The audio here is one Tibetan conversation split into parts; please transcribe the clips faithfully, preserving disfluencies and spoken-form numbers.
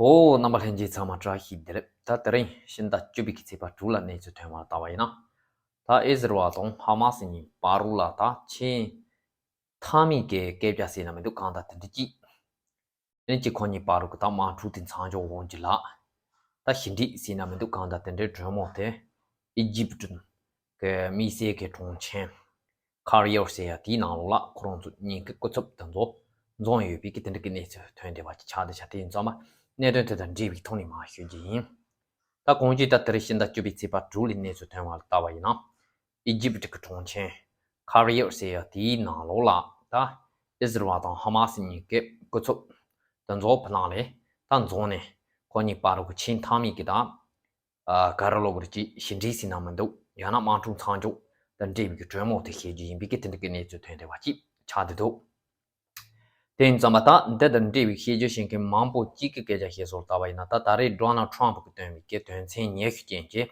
ཨོ། རྣམ་པ་ལྷན་རྒྱས་ཚང་མ་བཀྲ་ཤིས་བདེ་ལེགས། ད་དེ་རིང་ཕྱི་ཟླ་བཅུ་པའི་གི་ཚེས་པ་དྲུག་ལ་གནས་ཚུལ་ཐོན་པར་བལྟ་བ་ཡིན་ན། ད་ཨི་ཟི་རལ་དང་ཧ་མ་སི་གཉིས་བར་རུ་ལ་ད་ཆེས་མཐའ་མའི་གི་སྐད་ཆ་ཟེར་ན་མི་འདུག་གང་ལྟར་དེ་འདྲ་ཅིག་ཨ་ནི་ཅིག་ཁོ་གཉིས་བར་རུ་གི་ད་དམག་འཁྲུག་དེ་མཚམས་འཇོག་འོང་རྒྱུ་ལ། ད་ཞི་འགྲིག་ཟེར་ན་མི་འདུག་གང་ལྟར་དེ་འདྲའི་གྲོས་མོལ་དེ་ཨི་ཇིབ་གི་དམིགས་བསལ་གྱི་དྲུང་ཆེན་ཁ་རི་ཡར་ཟེར་ཡ་དེའི་ནང་ལོགས་ལ་ཁོ་རང་ཚོ་གཉིས་ཀྱི་སྐུ་ཚབ་དེ་ཚོ་འཛོམས་ཡོད་པའི་གི་དེ་འདྲ་གི་གནས་ཚུལ་ཐོན་བསྡད་པ་ཅིག་ཆགས་བསྡད་ཤག་དེ་ཡིན་ཙང་མ་གནད་དོན་དེ་དང་འབྲེལ་བའི་ཐོག་ནས་མར་ཞུ་རྒྱུ་ཡིན། ད་གོང་ཞུས་ད་དེ་རིང་ཕྱི་ཟླ་བཅུ་པའི་ཚེས་པ་དྲུག་ལ་གནས་ཚུལ་ཐོན་པར་བལྟ་བ་ཡིན་ན། ཨི་ཇིབ་ཀྱི་དྲུང་ཆེན་ཁ་རི་ཡར་ཟེར་ཡ་དེའི་ནང་ལོགས་ལ་ད་ཨི་ཟི་རལ་དང་ཧ་མ་སི་གཉིས་ཀྱི་སྐུ་ཚབ་དེ་ཚོ་ཕི་ལང་ལས་ད་འཛོམས་ནས་ཁོ་གཉིས་བར་དུ་ཆེས་མཐའ་མའི་གི་ད་ཨ་ག་རེ་ལབ་དགོས་རེད། ཅིག་ཞི་འགྲིག་ཟེར་ན་མི་འདུག་ཡང་ན་དམག་འཁྲུག་མཚམས་འཇོག་དང་འབྲེལ་བའི་གི་གྲོས་མོལ་དེ་བྱེད་རྒྱུ་ཡིན་པའི་གི་དེ་འདྲ་གི་གནས་ཚུལ་ཐོན་བསྡད་པ་ཅིག་ཆགས་བསྡད་འདུག་དེ་ཡིན་ཙང་མ་ད་འདི་དང་འབྲེལ་བའི་བཤད་རྒྱུ་བཤད་མཁན་མང་པོ་གཅིག་གི་སྐད་ཆ་བཤད་སྲོལ་ལྟ་བ་ཡིན་ན། ད་ད་རེས་ཌོ་ནལ་ཊམ་གྱིས་བཏོན་པའི་གི་དོན་ཚན་ཉི་ཤུ་ཅན་གྱི་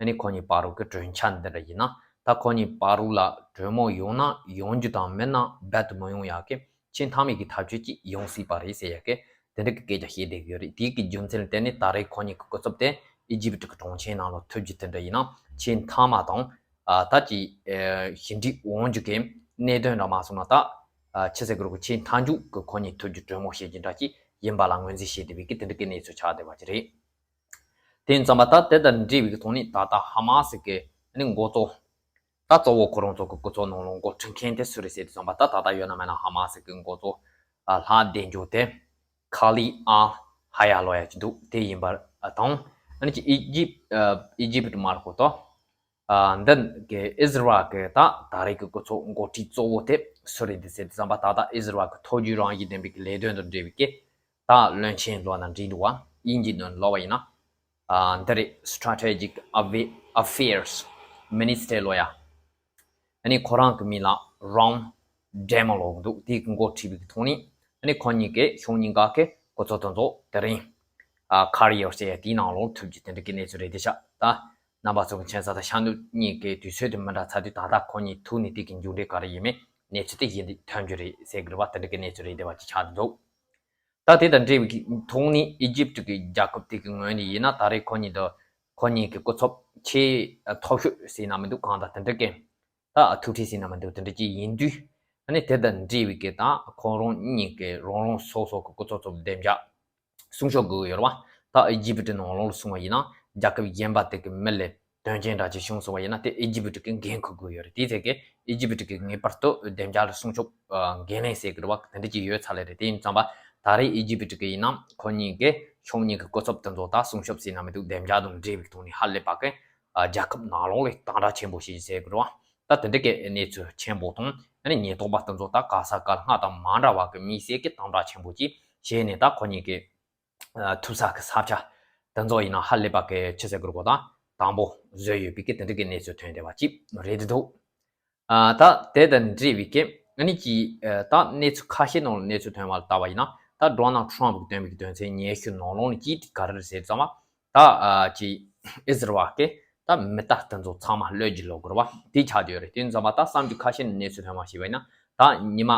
ཨ་ནི་ཁོ་གཉིས་བར་དུ་གི་གྲོས་འཆར་འདི་འདྲ་ཡིན་ན། ད་ཁོ་གཉིས་བར་དུ་ལ་གྲོས་མོལ་ཡོང་ན་ཡོང་རྒྱུ་དང་མིན་ན་རྦད་དེ་མི་ཡོང་ཡག་གི་ཆེས་མཐའ་མའི་གི་ཐབས་ཇུས་ཅིག་ཡོང་སྲིད་པ་རེད་ཟེར་ཡག་གི་དེ་འདྲ་གི་སྐད་ཆ་བཤད་བསྡད་ཀྱི་ཡོད་རེད། དེའི་གི་རྒྱུ་མཚན་ལ་བརྟེན་ནས་ད་རེས་ཁོ་གཉིས་ཀྱི་སྐུ་ཚབ་དེ་ཨི་ཇིབ་ཀྱི་དྲུང་ཆེན་ནང་ལ་ཐོབ་རྒྱུ་དེ་འདྲ་ཡིན་ན་ཆེས་མཐའ་མ་དང་ཨ་ད་ཅིག་ཨ་ཞི་འགྲིག་འོང་རྒྱུ་གི་གནད་དོན་འདྲ་མ་སོང་ན། ད་ཨ་ཆི་ཟེར་དགོས་རེད། ཁོ་ཆེས་མཐའ་མཇུག་གི་ཁོ་གཉིས་ཐུག་རྒྱུ་གྲོས་མོལ་བྱེད་རྒྱུ་འདྲ་ཅིག་ཡིན་པ་ལ་ངོས་འཛིན་བྱེད་བསྡད་པའི་གི་དེ་འདྲ་གི་གནས་ཚུལ་ཆགས་བསྡད་པ་ཅིག་རེད། དེ་ཡིན་ཙང་མ་ད་དེ་དང་འབྲེལ་བའི་གི་ཐོག་ནས་ད་ལྟ་ཧ་མ་སི་གི་ཨ་ནི་འགོ་གཙོ། ད་གཙོ་བོ་ཁོ་རང་ཚོ་གི་སྐུ་ཚབ་ནང་ལོགས་འགོ་ཁྲིད་མཁན་དེ་སུ་རེད་ཟེར་དུས་ཙམ་པ། ད་ད་ལྟ་ཡོད་ན་མེད་ན་ཧ་མ་སི་གི་འགོ་གཙོ་ཨ་ལྷག་བསྡད་རྒྱུ་དེ་ཁ་ལི་ཨལ་ཧ་ཡ་ལབ་ཡ་ཅིག་འདུག་དེ་ཡིན་པ་དང་། ཨ་ནི་ཅིག་ཨི་ཇིབ་ཨ་ཨི་ཇིབ་མ་རེད་གོ། ད་ཨ་འདི་གི་ཨི་ཟི་རལ་གི་ད་ད་རེས་ཀྱི་སྐུ་ཚབ་འགོ་ཁྲིད་གཙོ་བོ་དེ་སུ་རེད་འདི་ཟེར་དུས་ཙམ་པ། ད་ལྟ་ཨི་ཟི་རལ་གི་ཐོག་བརྒྱུད་རང་བཞིན་ལྡན་པའི་གི་ལས་དོན་དང་འབྲེལ་བའི་གི་ད་བློན་ཆེན་ལོ་ན་འདྲི་འདུག་བ། དབྱིན་ཇི་ནང་ལབ་པ་ཡིན་ན། ཨ་འདི་རེད། Strategic Affairs Minister ལོ་ཡ། ཨ་ནི་ཁོ་རང་གི་མིང་ལ་རོན་ཌེ་མོ་ལབ་འདུག་དེའི་གི་འགོ་ཁྲིད་པའི་གི་ཐོག་ནས་ཨ་ནི་ཁོ་གཉིས་ཀྱི་ཕྱོགས་གཉིས་ཀ་གི་སྐུ་ཚབ་དེ་ཚོ་དེ་རིང་ཨ་ཁ་རི་ཡར་ཟེར་ཡ་དེའི་ནང་ལོགས་ཐུག་རྒྱུ་དེ་འདྲ་གི་གནས་ཚུལ་རེད་དེ་ཤག་ད་རྣམ་པ་ཚོ་གི་མཁྱེན་ས་ད་ཤར་ནུབ་གཉིས་ཀའི་དུས་ཚོད་དེ་མི་འདྲ་ཚར་དུས། ད་ལྟ་ཁོ་གཉིས་ཐུག་ནས་དེ་གི་མཇུག་འབྲས་ག་རེ་ཡིན་མིན་གནས་ཚུལ་དེ་གཞི་འདི་ཐོན་རྒྱུ་རེད་ཟེར་གི་རེད་བ། དེ་འདྲ་གི་གནས་ཚུལ་རེད་བསྡད་པ་ཅིག་ཆགས་འདུག་ད་དེ་དང་འབྲེལ་བའི་ཐོག་ནས་ཨི་ཇིབ་ཀྱི་རྒྱལ་ཁབ་དེ་གི་ངོས་ནས་ཡིན་ན། ད་རེས་ཁོ་གཉིས་དང་ཁོ་གཉིས་ཀྱི་སྐུ་ཚབ་ཆེས་མཐོ་ཤོས་ཟེར་ན་མི་འདུག་གང་ལྟར་དེ་འདྲ་གི་ད་ཐུག་འཕྲད་ཟེར་ན་མི་འདུག་དེ་འདྲ་ཅིག་ཡིན་དུས། ཨ་ནི་དེ་དང་འབྲེལ་བའི་གི་ད་ཁོ་རང་གཉིས་ཀྱི་རང་རང་སོ་སོ་གི་སྐུ་ཚབ་ཚོ་བདེ་འཇགས་སྲུང་སྐྱོབ་དགོས་ཀྱི་ཡོད་རེད་བ། ད་ཨི་ཇིབ་ཀྱི་ནང་ལོགས་ལ་སོང་བ་ཡིན་ན་རྒྱལ་ཁབ་གཞན་པ་དེ་གི་མི་ལ་དོན་རྐྱེན་འདྲ་ཅིག་བྱུང་སོང་བ་ཡིན་ན་དེ་ཨི་ཇིབ་ཀྱིས་འགན་འཁུར་དགོས་ཡོད་རེད། དེའི་ཚེ་གི་ཨི་ཇིབ་ཀྱིས་ངེས་པར་དུ་བདེ་འཇགས་ལ་སྲུང་སྐྱོབ་འགན་ལེན་ཟེར་གི་རེད་བ། དེ་འདྲ་ཅིག་ཡོད་ཚར་ལེ་རེད། དེ་ཡིན་ཙང་པ་ད་རེས་ཨི་ཇིབ་ཀྱི་ཡིན་ན་ཁོ་གཉིས་ཀྱི་ཕྱོགས་གཉིས་ཀྱི་སྐུ་ཚབ་དེ་ཚོ་ད་སྲུང་སྐྱོབ་ཟེར་ན་མི་འདུག་བདེ་འཇགས་དང་འབྲེལ་བའི་ཐོག་ནས་ཧ་ལས་པ་གི་རྒྱལ་ཁབ་ནང་ལོགས་ལ་དམ་དྲག་ཆེན་པོ་ཞིག་ཟེར་གི་རེད་བ། ད་དེ་འདྲ་གི་གནས་ཚུལ་ཆེན་པོ་དང་ཨ་ནི་ཉེན་རྟོག་པ་དེ་ཚོ་ད་ག་ས་ག་སྔ་དང་མ་འདྲ་བ་གི་དམིགས་བསལ་གྱི་དམ་དྲག་ཆེན་པོ་ཅིག་བྱས་ནས། ད་ཁོ་གཉིས་ཀྱི་ཨ་ཐུག་ས་གི་ས་ཆ་དེ་ཚོ་ཡིན་ན་ཧ་ལས་པ་གི་ཆི་ཟེར་དགོས་རེད་གོ། ད་དམ་པོ་བཟོས་ཡོད་པའི་གི་དེ་འདྲ་གི་གནས་ཚུལ་ཐོན་བསྡད་པ་ཅིག་རེད་འདུག་ཨ་ད་དེ་དང་འབྲེལ་བའི་གི་ཨ་ནི་ཅིག་ཨ་ད་གནས་ཚུལ་ཁ་ཤས་ནང་ལ་གནས་ཚུལ་ཐོན་པ་ལ་བལྟ་བ་ཡིན་ན། ད་ཌོ་ནལ་ཊམ་གྱིས་བཏོན་པའི་གི་དོན་ཚན་ཉི་ཤུ་ནང་ལོགས་ནས་ཅིག་ག་རེ་རེད་ཟེར་ཙང་མ། ད་ཨ་ཅིག་ཨི་ཟི་རལ་གི་ད་མི་རྟ་དེ་ཚོ་ཚང་མ་གློད་རྒྱུ་ལབ་དགོས་རེད་བ། དེ་ཆགས་བསྡད་ཡོད་རེད། དེ་ཡིན་ཙང་མ་ད་གསར་འགྱུར་ཁ་ཤས་ནས་གནས་ཚུལ་ཐོན་པ་ཞིག་བྱས་ན། ད་ཉི་མ་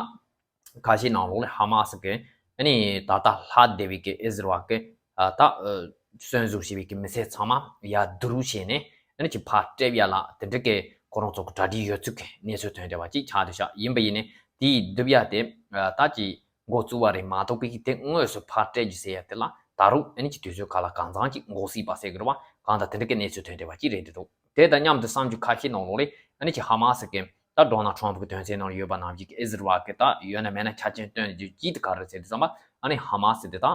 ཁ་ཤས་ནང་ལོགས་ལ་ཧ་མ་སི་གི་ཨ་ནི་ད་ལྟ་ལྷག་བསྡད་པའི་གི་ཨི་ཟི་རལ་གི་ཨ་ད་ཨ་གསོན་ཟུར་བྱས་པའི་གི་མི་སེར་ཚང་མ་ཡར་བསྡུ་རུབ་བྱས་ནས་ཨ་ནི་ཅིག་ཕར་སྤྲད་ཡ་ལ་དེ་འདྲ་གི་ཁོ་རང་ཚོ་གི་གྲ་སྒྲིག་ཡོད་ཚུལ་གི་གནས་ཚུལ་ཐོན་བསྡད་པ་ཅིག་ཆགས་བསྡད་ཤག་ཡིན་པ་ཡིན་ནའི་དེའི་བསྡུ་ཡ་དེ་ཨ་ད་ཅིག་འགོ་བཙུགས་པ་རེད་མ་གཏོགས་པའི་དེ་དངོས་སུ་ཕར་སྤྲད་རྒྱུ་ཟེར་ཡ་དེ་ལ་ད་རུང་ཨ་ནི་ཅིག་དུས་ཚོད་ཁག་ལ་གང་འཚམ་ཅིག་འགོར་སྲིད་པ་ཟེར་གི་རེད་བ། གང་ལྟར་དེ་འདྲ་གི་གནས་ཚུལ་ཐོན་བསྡད་པ་ཅིག་རེད་འདུག་དེ་དང་མཉམ་དུ་གསར་འགྱུར་ཁ་ཤས་ནང་ལོགས་ལ་ཨ་ནི་ཅིག་ཧ་མ་སི་གི་ད་ཌོ་ནལ་ཊམ་གི་དོན་ཚན་ནང་ཡོད་པ་ནང་བཞིན་གི་ཨི་ཟི་རལ་གི་ད་ཡོད་ན་མེད་ན་ཆ་རྐྱེན་བཏོན་རྒྱུ་ཅིག་དེ་ག་རེ་ཟེར་དུས་ཙམ་པ། ཨ་ནི་ཧ་མ་སི་དེ་ད་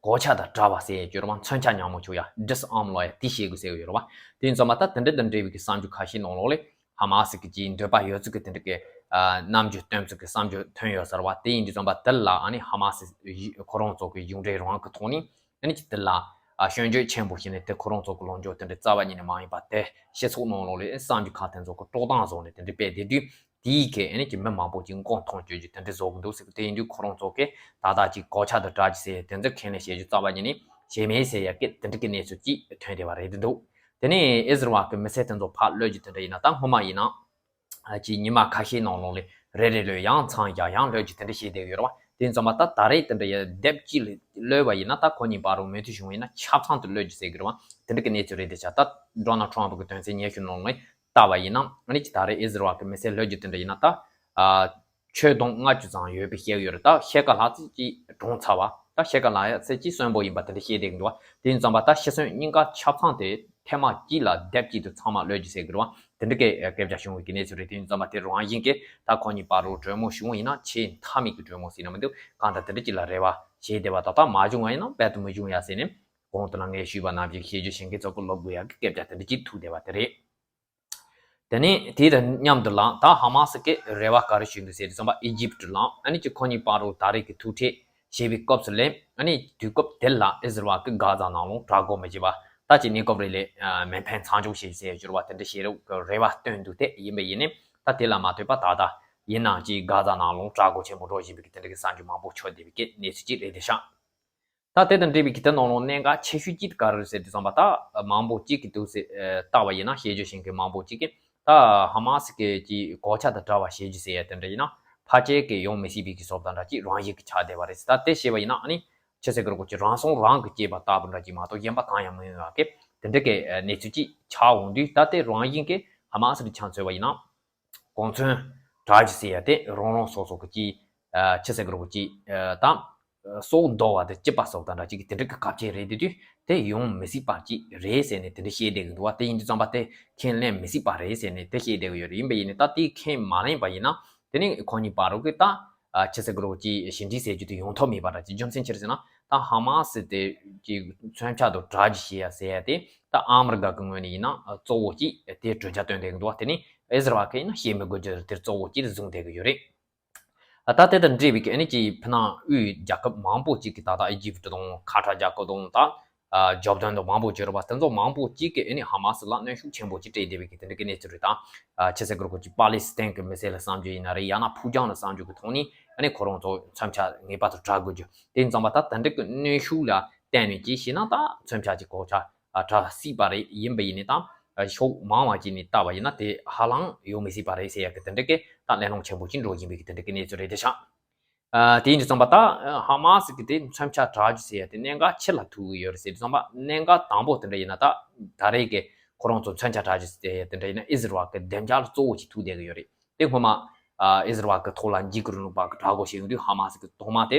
གོ་ཆ་དང་འདྲ་བ་ཟེར་ཡ་ཡོད་རེད་བ། མཚོན་ཆ་ཉག་མོ་བྱུག་ཡ་ཌི་སི་ཨརམ་ལབ་ཡ་དེ་བྱེད་དགོས་ཟེར་གི་ཡོད་རེད་བ། དེ་ཡིན་ཙང་མ་ད་དེ་འདྲ་དང་འབྲེལ་བའི་གི་གསར་འགྱུར་ཁ་ཤས་ནང་ལོགས་ལ་ཧ་མ་སི་གི་ཅིག་འདོད་པ་ཡོད་ཚུལ་གི་དེ་འདྲ་གི་ཨ་རྣམ་འགྱུར་སྟོན་ཚུལ་གི་གསར་འགྱུར་ཐོན་ཡོད་ཟེར་བ། དེ་ཡིན་དུས་ཙམ་པ་དེ་ལ་ཨ་ནི་ཧ་མ་སི་ཁོ་རང་ཚོ་གི་གཞུང་འབྲེལ་རང་གི་ཐོག་ནས་ཨ་ནི་ཅིག་དེ་ལ་ཨ་སྐྱོན་བརྗོད་ཆེན་པོ་བྱས་ནས། དེ་ཁོ་རང་ཚོ་གི་ལངས་ཕྱོགས་དེ་འདྲ་རྩ་བ་ཉིད་ནས་མ་ཡིན་པ་དེ་སྤྱི་ཚོགས་ནང་ལོགས་ལ་གསར་འགྱུར་ཁག་དེ་ཚོ་གི་དཀྲོག་གཏམ་བཟོས་ནས་དེ་འདྲ་སྤེལ་བསྡད་དུས། དེའི་གི་ཨ་ནི་ཅིག་མི་མང་པོ་ཅིག་མགོ་འཐོམ་བཅུག་རྒྱུ་དེ་འདྲ་བཟོ་གི་འདུག་ཟེར་གི། དེ་ཡིན་དུས་ཁོ་རང་ཚོ་གི་ད་ལྟ་ཅིག་གོ་ཆ་དང་འདྲ་རྒྱུ་ཟེར་དེ་ཚོ་ཁས་ལེན་བྱེད་རྒྱུ་རྩ་བ་ཉིད་ནས་བྱས་མེད་ཟེར་ཡ་གི་དེ་འདྲ་གི་གནས་ཚུལ་ཅིག་ཐོན་བསྡད་པ་རེད་འདུག་དེ་ནས་ཨི་ཟི་རལ་གི་མི་སེར་དེ་ཚོ་ཕར་གློད་རྒྱུ་དེ་འདྲ་ཡིན་ན། ད་སྔོན་མ་ཡིན་ན་ཨ་ཅིག་ཉི་མ་ཁ་ཤས་ནང་ལོགས་ལ་རེ་རེ་ལོས་ཡང་མཚམས་བཞག་ཡང་གློད་རྒྱུ་དེ་འདྲ་བྱས་བསྡད་ཡོད་རེད་བ། དེ་ཡིན་ཙམ་པ་ད་ད་རེས་དེ་འདྲ་ཡ་སྡེབ་གཅིག་ལ་གློད་པ་ཡིན་ན། ད་ཁོ་གཉིས་བར་རུ་མོས་མཐུན་བྱུང་བ་ཡིན་ན་ཆ་ཚང་དུ་གློད་རྒྱུ་ཟེར་གི་རེད་བ། དེ་འདྲ་གི་གནས་ཚུལ་རེད་དེ་ཆ། ད་ཌོ་ནལ་ཊམ་གི་དོན་ཚན་ཉི་ཤུ་ནང་ལ་བལྟ་བ་ཡིན་ན། ཨ་ནི་ཅི་ད་རེས་ཨི་ཟི་རལ་གི་མི་སེར་གློད་རྒྱུ་དེ་འདྲ་ཡིན་ན། ད་ཨ་ཁྱོན་བསྡོམས་ལྔ་བཅུ་ཙམ་ཡོད་པའི་བཤད་ཡོད་རེད། ད་ཕྱེད་ཀ་ལྷག་ཙམ་ཅིག་གྲོངས་ཚར་བ། ད་ཕྱེད་ཀ་ལྷག་ཙམ་ཅིག་གསོན་པོ་ཡིན་པ་དེ་འདྲ་བཤད་བསྡད་གི་འདུག་བ། དེ་ཡིན་ཙམ་པ་ད་ཤི་གསོན་གཉིས་ཀ་ཆ་ཚང་དེ་ཐེངས་མ་གཅིག་ལ་སྡེབ་གཅིག་ཏུ་ཚང་མ་གློད་རྒྱུ་ཟེར་གི་རེད་བ། དེ་འདྲ་གི་སྐད་ཆ་བྱུང་བའི་གི་གནས་ཚུལ་རེད། དེ་ཡིན་ཙམ་པ་དེ་རང་བཞིན་གྱིས་ད་ཁོ་གཉིས་བར་རུ་གྲོས་མོལ་བྱུང་བ་ཡིན་ན་ཆེས་མཐའ་མའི་གི་གྲོས་མོལ་ཟེར་ན་མི་འདུག་གང་ལྟར་དེ་འདྲ་གཅིག་ལ་རེ་བ་བྱས་བསྡད་པ། ད་ལྟ་མ་བྱུང་བ་ཡིན་ན་རྦད་དེ་མི་བྱུང་ཡ་ཟེར་ནས། གོང་དུ་ལ་ངས་ཞུས་པ་ནང་བཞིན་བཤད་རྒྱུ་བྱེད་མཁན་ཚོ་གི་ལོ་དགུ་ཡ་གི་སྐད་ཆ་དེ་འདྲ་གཅིག་ཐུག་བསྡད་པ་དེ་རེད། དེ་ནས་དེ་དང་མཉམ་དུ་ལ་ད་ཧ་མ་སི་གི་རེ་བ་ག་རེ་ཞུས་འདུག་ཟེར་དུས་ཙམ་པ། ཨི་ཇིབ་ལ་ཨ་ནི་ཅི་ཁོ་གཉིས་བར་རུ་ད་རེས་ཀྱི་ཐུག་འཕྲད་བྱས་པའི་སྐབས་སུ་ལས། ཨ་ནི་དུས་སྐབས་དེ་ལ་ཨི་ཟི་རལ་གི་གྷ་ཛ་ནང་ལོགས་དྲག་རྒོལ་མི་བྱེད་པ། ད་ཅི་གནས་སྐབས་རེ་ལས་མེ་འཕེན་མཚམས་འཇོག་བྱེད་ཟེར་ཞུ་བ་དེ་འདྲ་བྱེད་རོགས་གི་རེ་བ་བཏོན་འདུག་དེ་ཡིན་པ་ཡིན་ནའི་ད་དེ་ལ་མ་ལྟོས་པ་ད་ལྟ་ཡིན་ནའང་ཅི་གྷ་ཛ་ནང་ལོགས་དྲག་རྒོལ་ཆེན་པོ་འགྲོ་བཞིན་པའི་གི་དེ་འདྲ་གི་གསར་འགྱུར་མང་པོ་ཆགས་བསྡད་པའི་གི་གནས་ཚུལ་ཅིག་རེད་དེ་ཤག་ད་དེ་དང་འབྲེལ་བའི་གི་དེ་ནང་ལོགས་གནད་འགག་ཆེ་ཤོས་གཅིག་དེ་ག་རེ་རེད་ཟེར་དུས་ཙམ་པ། ད་མང་པོ་གཅིག་གིས་འདུག་ཟེར་ཨ་བལྟ་བ་ཡིན་ན། བཤད་རྒྱུ་བྱེད་མཁན་མང་པོ་གཅིག་གིས་ད་ཧ་མ་སི་གི་ཀྱི་གོད་ཆག་དང་འདྲ་བ་བཤད་རྒྱུ་ཟེར་ཡ་དེ་འདྲ་ཡིན་ན་ཕལ་ཆེར་གི་ཡོང་མི་སྲིད་པའི་གི་བཟོ་ལྟ་འདྲ་ཅིག་རང་བཞིན་གི་ཆགས་བསྡད་པ་རེད་ཟེར། ད་དེ་བཤད་པ་ཡིན་ན་ཨ་ནི་ཆི་ཟེར་གི་རེད། ཁོ་ཅི་རང་སྲོག་རང་གིས་བཅད་པ་ལྟ་བུ་འདྲ་ཅིག་མ་གཏོགས་གཞན་པ་གང་ཡང་མི་ཡོང་བ་གི་དེ་འདྲ་གི་གནས་ཚུལ་ཅིག་ཆགས་འོང་དུས། ད་དེ་རང་བཞིན་གི་ཧ་མ་སི་གི་ཆ་མཚོན་པ་ཡིན་ན། གོ་མཚོན་དྲག་རྒྱུ་ཟེར་ཡ་དེ་རང་རང་སོ་སོ་གི་ཅིག་ཨ་ཆི་ཟེར་གི་རེད། ཅིག་ཨ་ད་སྲོག་འདོར་བ་དང་གཅིག་པ་སོགས་དང་འདྲ་ཅིག་གི་དེ་འདྲ་གི་སྐབས་ཅིག་རེད། དེ་དུས་དེ་ཡོང་མི་སྲིད་པ་ཅིག་རེད་ཟེར་ནས་དེ་འདྲ་བཤད་བསྡད་གི་འདུག་བ། དེ་ཡིན་དུས་ཙམ་པ་དེ་ཁས་ལེན་མི་སྲིད་པ་རེད་ཟེར་ནས་དེ་བཤད་བསྡད་གི་ཡོད་རེད། ཡིན་པ་ཡིན་ནའི་ད་དེ་ཁས་མ་ལེན་པ་ཡིན་ན་དེ་ནི་ཁོ་གཉིས་བར་རུ་གི་ད་ཨ་ཆི་ཟེར་གི་རེད། ཅིག་ཞི་འགྲིག་ཟེར་རྒྱུ་དེ་ཡོང་ཐབས་མེད་པ་འདྲ་ཅིག་རྒྱུ་མཚན་ཅི་རེད་ཟེར་ན། ད་ཧ་མ་སི་དེ་ཅིག་མཚོན་ཆ་དང་དྲག་རྒྱུ་བྱེད་ཡ་ཟེར་ཡ་དེ། ད་ཨ་མི་རི་ཀ་གི་ངོས་ནས་ཡིན་ན་གཙོ་བོ་གཅིག་དེ་གྲོས་འཆར་བཏོན་བསྡད་ཀྱི་འདུག་བ། དེ་ནི་ཨི་ཟི་རལ་གྱིས་ཡིན་ན་བཤད་མི་དགོས་རྒྱུ་དེ་གཙོ་བོ་གཅིག་བཟུང་བསྡད་ཀྱི་ཡོད་རེད། ད་དེ་དང་འབྲེལ་བའི་གི་ཨ་ནི་ཅིག་ཕྱི་ནང་དབུས་རྒྱལ་ཁབ་མང་པོ་གཅིག་གིས་ད་ལྟ་ཨི་ཇིབ་དང་ཁ་ཐར་རྒྱལ་ཁབ་དང་ད་ཨ་ཇོར་དན་དང་མང་པོ་བྱས་རེད་བ། དེ་ཚོ་མང་པོ་གཅིག་གིས་ཨ་ནི་ཧ་མ་སི་ལ་གནོན་ཤུགས་ཆེན་པོ་ཅིག་སྤྲད་བསྡད་པའི་གི་དེ་འདྲ་གི་གནས་ཚུལ་རེད། ད་ཨ་ཆི་ཟེར་གི་རེད། ཁོ་ཅིག་པ་ལི་སི་ཐན་གི་མི་སེར་ལ་བསམ་རྒྱུ་ཡིན་ན་རེད། ཡང་ན་ཕུགས་རྒྱང་ལ་བསམ་རྒྱུ་གི་ཐོག་ནས་ཨ་ནི་ཁོ་རང་ཚོ་མཚོན་ཆ་ངེས་པར་དུ་དྲག་དགོས་རྒྱུ། དེ་ཡིན་ཙམ་པ་ད་དེ་འདྲ་གི་གནོན་ཤུགས་ལ་བརྟེན་ནས་ཅིག་བྱས་ན་ད་མཚོན་ཆ་ཅིག་གོད་ཆག་ཨ་དྲག་སྲིད་པ་རེད། ཡིན་པ་ཡིན་ནའི་ད་ཕྱོགས་མང་བ་ཅིག་ནས་བལྟས་པ་ཡིན་ན་དེ་ཧ་ལམ་ཡོང་མི་སྲིད་པ་རེད་ཟེར་ཡ་གི་དེ་འདྲ་གི་ད་གླེང་སློང་ཆེན་པོ་ཅིག་འགྲོ་བཞིན་པའི་གི་དེ་འདྲ་གི་གནས་ཚུལ་རེད་དེ་ཤག་ཨ་དེ་ཡིན་དུས་ཙམ་པ་ད་ཧ་མ་སི་གི་དེ་མཚོན་ཆ་དྲག་རྒྱུ་ཟེར་ཡ་དེ་གནད་འགག་ཆེ་ལ་ཐུག་གི་ཡོད་རེད་ཟེར་དུས་ཙམ་པ། གནད་འགག་དང་པོ་དེ་འདྲ་ཡིན་ན་ད་ད་རེས་གི་ཁོ་རང་ཚོ་མཚོན་ཆ་དྲག་རྒྱུ་ཟེར་ཡ་དེ་འདྲ་ཡིན་ན་ཨི་ཟི་རལ་གི་བདེ་འཇགས་ལ་གཙོ་བོ་ཅིག་ཐུག་བསྡད་གི་ཡོད་རེད། དེ་སྔོན་མ་ཨ་ཨི་ཟི་རལ་གི་ཐོག་ལ་འཇིགས་སྐུལ་རིང་ལུགས་པ་གི་དྲག་རྒོལ་བྱས་ཡོང་དུས་ཧ་མ་སི་གི་ཐོག་མ་དེ་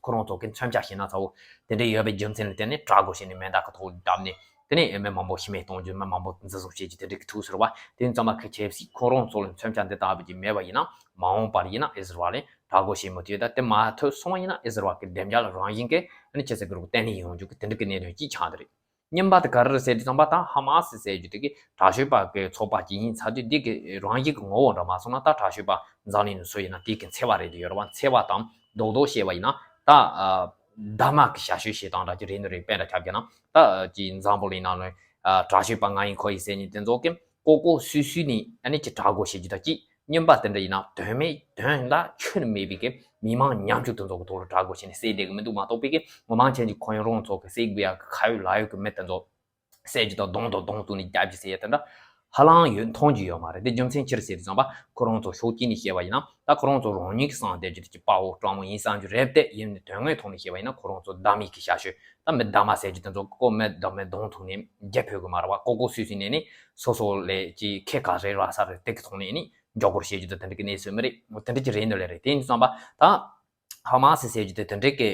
ཁོ་རང་ཚོ་གི་མཚོན་ཆ་ཞེ་ན་ཚ་བོ་དེ་འདྲ་ཡོད་པའི་རྒྱུ་མཚན་ལ་བརྟེན་ནས་དྲག་རྒོལ་བྱས་ནས་མེ་མདའ་གི་ཐོག་བརྡབས་ནས། དེ་ནས་མི་མང་པོ་ཤི་རྨས་གཏོང་རྒྱུ། མི་མང་པོ་འཛིན་བཟུང་བྱེད་རྒྱུ་དེ་འདྲ་གི་ཐུག་ཟེར་བ། དེ་ཡིན་ཙམ་པ་གལ་ཆེ་སྲིད་ཁོ་རང་ཚོ་ལ་མཚོན་ཆ་འདི་ལྟ་བུ་ཅིག་མེད་པ་ཡིན་ན་མ་འོངས་པར་ཡིན་ན་ཨི་ཟི་རལ་ལ་དྲག་རྒོལ་བྱེད་མི་ཐུབ། ད་དེ་མ་ཐུབ་སོང་བ་ཡིན་ན་ཨི་ཟི་རལ་གི་བདེ་འཇགས་ལ་རང་བཞིན་གྱིས་ཨ་ནི་ཅི་ཟེར་གི་རེད། བརྟན་ལྷིང་ཡོང་རྒྱུ་གི་དེ་འདྲ་གི་གནད་དོན་ཅིག་ཆགས་འདུག་རེད། གཉིས་པ་དེ་ག་རེ་རེད་ཟེར་དུས་ཙམ་པ་ད་ཧ་མ་སི་ཟེར་རྒྱུ་དེ་གི་དྲག་སྤྱོད་པ་གི་ཚོགས་པ་ཅིག་ཡིན་ཚར་དུས། འདི་གི་རང་བཞིན་གི་ངོ་བོ་འདྲ་མ་སོང་ན་ད་དྲག་སྤྱོད་པ་འཛམ་གླིང་ནང་སུ་ཡིན་ན་དེ་གི་འཚེ་བ་རེད་དེ་ཡོད་རེད་བ། འཚེ་བ་དང་རྡོག་རྡོག་བཤད་པ་ཡིན་ན་ད་ཨ་ཟླ་མ་གི་ཞབས་ཞུ་བྱེད་སྟངས་འདྲ་ཅིག་རེད་འདུག་རེད། དཔེ་འདྲ་ཆ་བཞག་ན་ད་ཅིག་འཛམ་བུ་གླིང་ནང་ལ་ཨ་དྲག་སྤྱོད་པ་ང་ཡིན་ཁོ་ཡིན་ཟེར་མཁན་དེ་ཚོ་གི་ལྐོག་ལྐོག་སུད་སུད་ནས་ཨ་ནི་ཅིག་དྲག་རྒོལ་བྱེད་རྒྱུ་དང་གཅིག་གཉིས་པ་དེ་འདྲ་ཡིན་ན་དོན་མེད་དོན་དག་ཁྱོན་ནས་མེད་པའི་གི་མི་མང་ཉམ་ཆུང་དེ་ཚོ་གི་ཐོག་ལ་དྲག་རྒོལ་བྱས་ནས་བསད་བསྡད་གི་མི་འདུག་མ་གཏོགས་པའི་གི་ངོ་མ་མཁྱེན་གྱི་ཁོ་ཡང་རང་ཚོ་གི་བསད་དགོས་ཡ་གི་ཁ་ཡོད་ལག་ཡོད་གི་མི་དེ་ཚོ་བསད་རྒྱུ་དང་གདོང་དང་གདོང་བཙུགས་ནས་རྒྱབ་རྒྱུ་ཟེར་ཡ་དེ་འདྲ་ཧ་ལམ་ཡོད་མཐོང་རྒྱུ་ཡོད་མ་རེད། དེ་རྒྱུ་མཚན་ཅི་རེད་ཟེར་དུས་ཙམ་པ་ཁོ་རང་ཚོ་ཕྱོགས་གཅིག་ནས་བཤད་པ་ཡིན་ན་ད་ཁོ་རང་ཚོ་རང་ཉིད་ཀྱི་སང་བསྡད་རྒྱུ་དེ་ཅིག་དཔའ་བོ་སྤྲང་བོ་ཡིན་བསམ་རྒྱུ་རེད། དེ་ཡིན་ནའི་དོན་དངོས་ཐོག་ནས་བཤད་པ་ཡིན་ན་ཁོ་རང་ཚོ་ཟླ་མེད་ཀྱི་ཞབས་ཞུ། ད་མི་ཟླ་མ་ཟེར་རྒྱུ་དེ་ཚོ་ཀོ་མེད་ཟླ་མེད་གདོང་ཐུག་ནས་རྒྱབ་ཕོད་གི་མ་རེད་བ། ལྐོག་ལྐོག་སུད་སུད་ནས་ནི་སོ་སོ་ལས་ཀྱི་ཁེ་ག་རེ་རག་ས་རེད་དེ་གི་ཐོག་ནས་ནི་མགྱོགས་པོར་བཤད་རྒྱུ་དང་དེ་འདྲ་གི་གནས་ཚུལ་མི་རེད། དེ་འདྲ་ཅིག་རེད་འདུག་ལེ་རེད། དེ་ཡིན་དུས་ཙམ་པ་ད་ཧ་མ་སི་ཟེར་རྒྱུ་དེ་དེ་འདྲ་གི་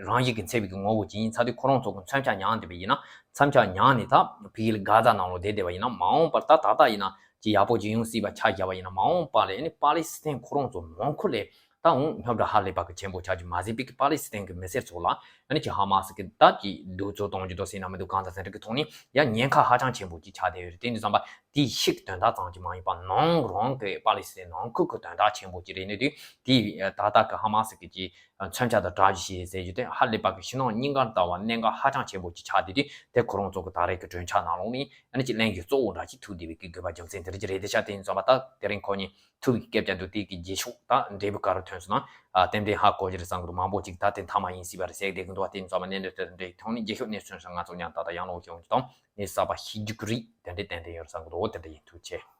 རང་བཞིན་གྱི་འཚེ་བའི་གི་ངོ་བོ་ཅིག་ཡིན་ཚར་དུས་ཁོ་རང་ཚོ་གི་མཚོན་ཆ་མྱངས་བསྡད་པ་ཡིན་ན། མཚོན་ཆ་མྱངས་ནས་ད་ཕ་གི་ལ་གྷ་ཛ་ནང་ལོགས་བསྡད་བསྡད་པ་ཡིན་ན་མ་འོངས་པར་ད་ད་ལྟ་ཡིན་ན་ཅིག་ཡག་པོ་ཅིག་ཡོང་སྲིད་པ་ཆ་བཞག་པ་ཡིན་ན་མ་འོངས་པ་ལ་ཨ་ནི་པ་ལི་སི་ཐན་ཁོ་རང་ཚོ་ནང་ཁུལ་ལ་ད་འོང་རྙོག་དྲ་ཧ་ལས་པ་གི་ཆེན་པོ་ཆགས་རྒྱུ་མ་ཟད་པའི་གི་པ་ལི་སི་ཐན་གི་མི་སེར་ཚོ་ལ་ཨ་ནི་ཅིག་ཧ་མ་སི་གི་ད་ཅིག་གདུག་རྩུབ་གཏོང་རྒྱུ་དང་ཟེར་ན་མི་འདུག་གང་ལྟར་དེ་འདྲ་གི་ཐོག་ནས་ཡང་ཉེན་ཁ་ཧ་ཅང་ཆེན་པོ་ཅིག་ཆགས་བསྡད་ཡོད་རེད། དེ་འདྲ་ཙམ་པ་དེའི་ཕྱི་གི་དོན་དག་ཙམ་ཅིག་མ་ཡིན་པ་ནང་རང་གི་པ་ལི་སི་ཐན་ནང་ཁུལ་གི་དོན་དག་ཆེན་པོ་ཅིག་རེད་ནི་དུས་དེའི་ད་ལྟ་གི་ཧ་མ་སི་གི་ཅིག་མཚོན་ཆ་དང་དྲག་རྒྱུ་ཞིག་ཟེར་རྒྱུ་དེ་ཧ་ལས་པ་གི་ཕྱི་ནང་གཉིས་ཀར་ལྟ་བ་གནད་འགག་ཧ་ཅང་ཆེན་པོ་ཅིག་ཆགས་བསྡད་དུས་དེ་ཁོ་རང་ཚོ་གི་ད་རེས་གི་གྲོས་འཆར་ནང་ལོགས་ནས་ཨ་ནི་ཅིག་གླེང་རྒྱུ་གཙོ་བོ་འདྲ་ཅིག་ཐུག་བསྡད་པའི་གི་དགོས་པ་རྒྱུ་མཚན་དེ་འདྲ་ཅིག་རེད་དེ་ཤག་དེ་ཡིན་ཙམ་པ་ད་དེ་རིང་ཁོ་གཉིས་ཐུག་གི་སྐད་ཆ་འདུག་དེ་གི་རྗེས་ཕྱོགས་ད་འབྲས་བུ་ག་རེ་ཐོན་སོང་ན་ཨ་ཏན་ཏན་ཧ་གོ་རྒྱུ་རེད་བསམ་གི་འདུག་མང་པོ་ཅིག་ད་དེ་མཐའ་མ་ཡིན་སྲིད་པ་རེད་ཟེར་བསྡད་གི་འདུག་དེ་ཡིན་ཙམ་པ་གནད་འགག་དེ་འདྲའི་ཐོག་ནས་རྗེས་ཕྱོགས་གནས་ཚུལ་སོང་ང་ཚོ་མཉམ་ད་ད་ཡང་ལོག་ཡོང་རྒྱུ་དང་གནས་གསར་པ་ཤེས་རྒྱུ་གི་རེད། དེ་འདྲའི་ཏན་ཏན་ཡོད་རེད་བསམ་གི་འདུག་དེ་འདྲ་ཡིན། ཐུགས་རྗེ་ཆེ།